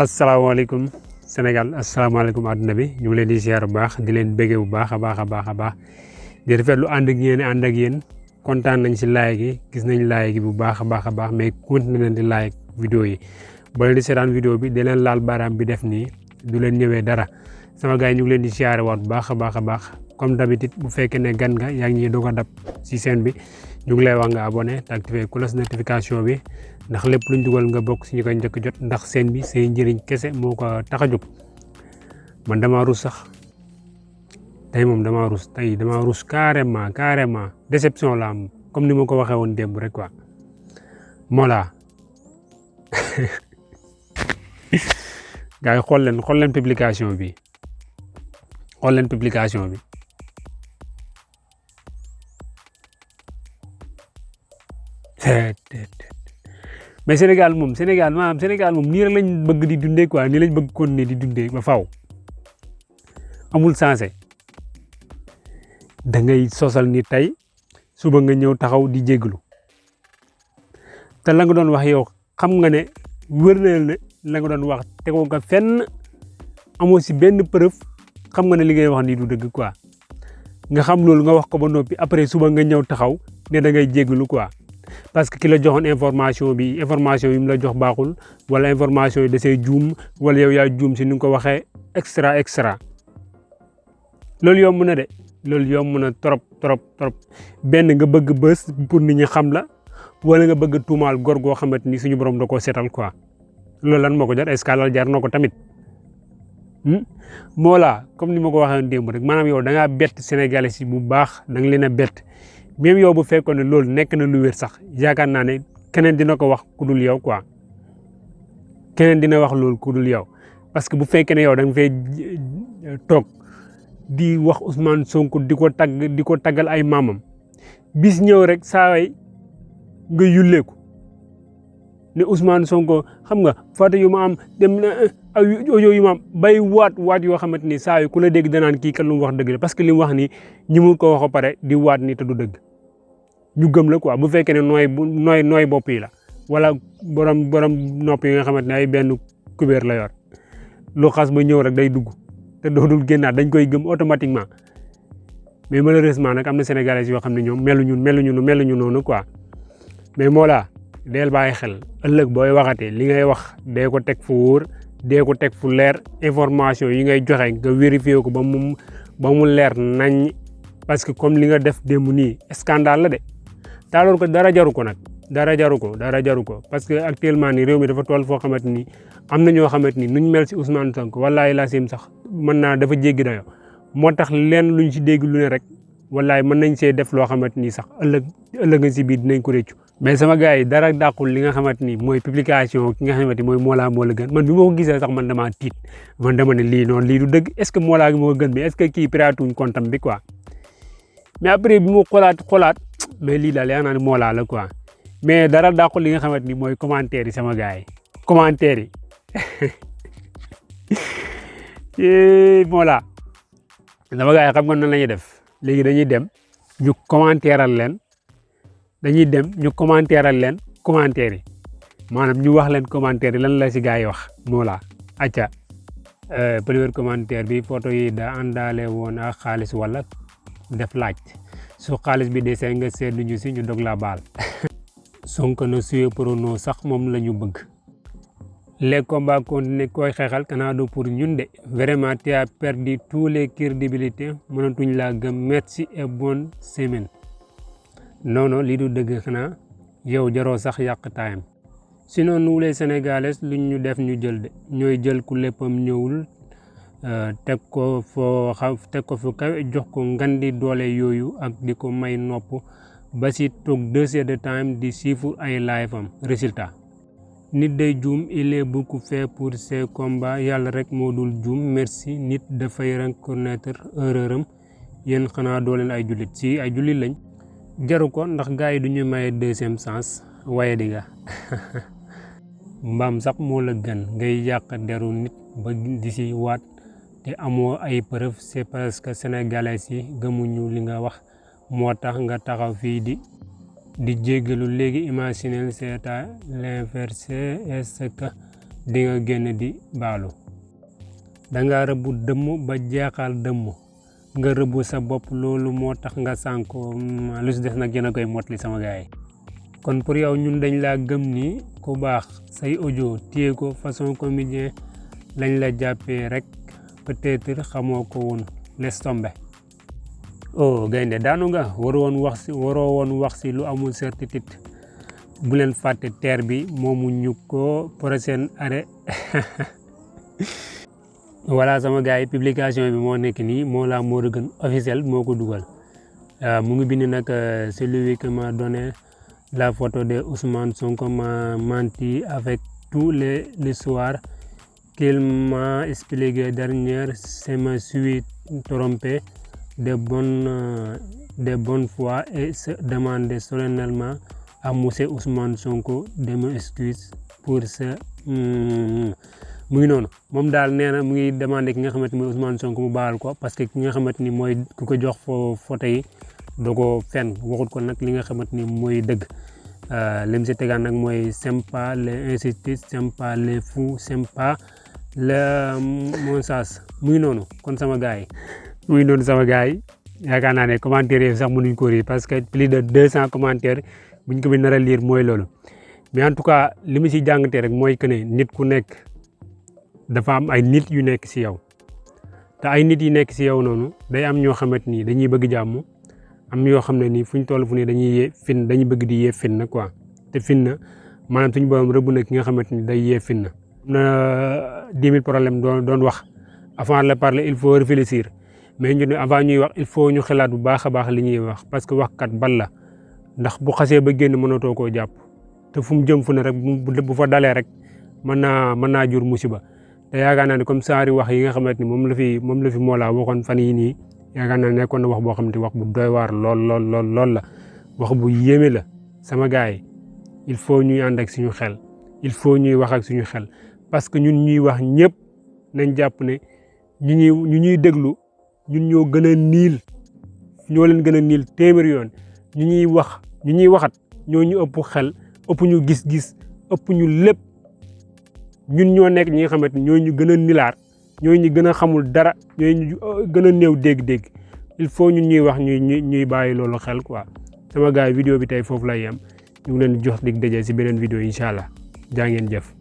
asalaamaaleykum Sénégal asalaamaaleykum àdduna bi ñu ngi leen di ziar bu baax di leen béggee bu baax a baax di rafetlu ànd ak yéen kontaan nañ si laay gi gis nañ laay gi bu baax a baax mais continué leen di laay vidéo yi boo leen di seetaan vidéo bi di leen laal baaraam bi def nii du leen ñëwee dara sama gars yi ñu ngi leen di ziare waat bu baax a baax comme d'habitude bu fekkee ne gan nga yaa ngi ñuy doog a dab si chaîne bi ñu ngi lay wax nga abonné te activé cloche notification bi ndax lépp luñ dugal nga bokk si ñu koy njëkk jot ndax seen bi seen njëriñ kese moo ko tax a jóg man dama rus sax tey moom dama rus carrément déception la am comme ni ma ko waxee woon démb rek quoi Mollah gars yi xool leen publication bi mais Sénégal moom nii rek lañ bëgg di dundee quoi nii lañ bëgg continuer di dundee ba faaw amul sensé da ngay sosal ni tey suba nga ñëw taxaw di jéggalu te la nga doon wax yow xam nga ne wër na ne la nga doon wax tegoo nga fenn amoo si benn preuve xam nga ne li ngay wax nii du dëgg quoi nga xam loolu nga wax ko ba noppi après suba nga ñëw taxaw ne da ngay jéggalu quoi. parce que ki la joxoon information yi mu la jox baaxul wala information yi da see juum wala yow yaa juum si ni nga ko waxee extra loolu yomb na trop benn nga bëgg bës pour nit ñi xam la wala nga bëgg tuumaal góor goo xamante ni suñu borom da koo seetal quoi loolu lan moo ko jar est-ce que alal jar na ko tamit Mollah comme ni ma ko waxee démb rek maanaam yow da ngaa bett Sénégalais si bu baax da nga leen a bett. même yow bu fekkoon ne loolu nekk na lu wér sax yaakaar naa ne keneen dina ko wax ku dul yow quoi keneen dina wax loolu ku dul yow parce que bu fekkee ne yow da nga fay toog di wax Ousmane Sonko di ko taggal ay maamam bis ñëw rek saa way nga yulleeku ne Ousmane Sonko xam nga fàtte yu ma am dem na audio yu ma am bay waat yoo xamante ni saa yu ku la dégg danaan kii kat lu mu wax dëgg la parce que li mu wax ni ñi mu ko wax ba pare di waat ni te du dëgg ñu gëm la quoi bu fekkee ne nooy bopp yi la wala borom nopp yi nga xamante ne ay benn kubéer la yor lu xas ba ñëw rek day dugg te dootul génnaat dañ koy gëm automatiquement mais malheureusement nag am na sénégalais yoo xam ne ñoom meluñu noonu quoi mais Mollah deel bàyyi xel ëllëg booy waxatee li ngay wax dee ko teg fu wóor dee ko teg fu leer information yi ngay joxe nga vérifier ko ba mu leer nañ parce que comme li nga def démb nii scandale la de taaloon ko dara jaru ko parce que actuellement nii réew mi dafa toll foo xamante ni am na ñoo xamante ni nuñ mel si Ousmane Sonko wallaahi laasim sax mën naa dafa jéggi dayo moo tax leen luñ si dégg lu ne rek wallaahi mën nañ see def loo xamante ni sax ëllëg nga si biir dinañ ko réccu mais sama gars yi dara dàqul li nga xamante ni mooy publication ki nga xamante ni mooy Mollah moo la gën man bi ma ko gisee sax man damaa tiit man dama ne lii du dëgg est ce que Mollah gi moo gën mais est ce que kii piraatuñ comptam bi quoi mais après bi mu xoolaat mais lii daal yaa naa ne Mollah la quoi mais dara dàqul li nga xamante ni mooy commentaire yi sama gars yi commentaire yi Mollah sama gars yi xam nga nan la ñuy def léegi dañuy dem ñu commentéeral leen commentaire yi maanaam ñu wax leen commentaire yi lan la si gars yi wax Mollah acca premier commentaire bi photo yi da àndaale woon ak xaalis wala def laaj su xaalis bi desee nga seetlu ñu si ñu dog la baal Sonko na suye prono sax moom la ñu bëgg les combats continuent koy xeexal Canada pour ñun de vraiment tu as perdu tous les crédibilités mënatuñ laa gëm merci et bonne semaine non lii du dëgg xanaa yow jaroo sax yàq taayam sinon nous les Sénégalais luñ ñu def ñu jël de ñooy jël ku léppam ñëwul teg ko fu kawe jox ko ngandi doole yooyu ak di ko may nopp ba si toog 2 heures de temps di siifur ay live am résultat nit day juum il est beaucoup fait pour ces combats yàlla rek moo dul juum merci nit dafay reconnaître erreur am yéen xanaa doo leen ay jullit si ay jullit lañ jaru ko ndax gars yi du ñu maye deuxième sens waaye di nga mbaam sax moo la gën ngay yàq deru nit ba di si waat te amoo ay preuve c'est parce que sénégalais yi gëmuñu li nga wax moo tax nga taxaw fii di jéggalu léegi imaginer c'est à l'inverse est-ce que di nga génn di baalu. danga rëbbu dëmm ba jeexal dëmm nga rëbbu sa bopp loolu moo tax nga sànko lu si des nag yéen a koy motli sama gars yi. kon pour yow ñun dañ laa gëm ni ku baax say audio téye ko façon comédien lañ la jàppee rek peut-être xamoo ko woon laisse tomber. oh gaynde daanu nga waroo woon wax si lu amul certitude. bu leen fàtte terre bi moomu ñu ko prochain arrêt. voilà sama gars yi publication bi moo nekk nii Mollah Morgun officiel moo ko dugal mu ngi bind nag celui qui m'a donné la photo de Ousmane Sonko m'a menti avec tous les soirs qu'il m'a expliqué dernière je me suis trompé de bonne foi et se demande solennellement à monsieur Ousmane Sonko de m'excuser pour ce mu ngi noonu moom daal nee na mu ngi demandé ki nga xamante ni mooy Ousmane Sonko mu baal ko parce que ki nga xamante ni mooy ku ko jox photo yi doo ko fenn waxut ko nag li nga xamante ni mooy dëgg lim si tegaan nag mooy sympa les injustices sympa les fous sympa le mensonge mu ngi noonu kon sama gars yi mu ngi noonu sama gars yi yaakaar naa ne commentaires yi sax mënuñ ko lire parce que plus de 200 commentaires buñ ko bi nar a lire mooy loolu mais en tout cas li mu si jàngatee rek mooy que ne nit ku nekk dafa am ay nit yu nekk si yow te ay nit yi nekk si yow noonu day am ñoo xamante ni dañuy bëgg jàmm am yoo xam ne nii fuñ toll fu ne dañuy bëgg di yee fin na quoi te fin na maanaam suñu borom rëbb na ki nga xamante ni day yee fin na 10 000 problèmes doon wax avant de parler il faut réfléchir mais ñu ne avant ñuy wax il faut ñu xalaat bu baax a baax li ñuy wax parce que waxkat bal la ndax bu xasee ba génn mënatoo koo jàpp te fu mu jëm fu ne rek bu fa dalee rek mën naa jur musiba. te yaakaar naa ne comme saari wax yi nga xamante ni moom la fi Mollah waxoon fan yii nii yaakaar naa ne nekkoon na wax boo xamante ni wax bu doy waar lool la wax bu yéeme la sama gars yi il faut ñuy ànd ak suñu xel il faut ñuy wax ak suñu xel parce que ñun ñuy wax ñëpp nañ jàpp ne ñu ñuy déglu ñun ñoo gën a niil ñoo leen gën a niil téeméeri yoon ñu ñuy waxat ñoo ñu ëpp xel ëpp ñu gis-gis ëpp ñu lépp. ñun ñoo nekk ñi nga xamante ni ñoo ñu gën a nilaar ñoo ñu gën a xamul dara ñoo ñu gën a néew dégg-dégg il faut ñun ñuy wax ñuy bàyyi loolu xel quoi sama gars yi vidéo bi tey foofu lay yem ñu ngi leen di jox dig daje si beneen vidéo incha allah jaa ngeen jëf.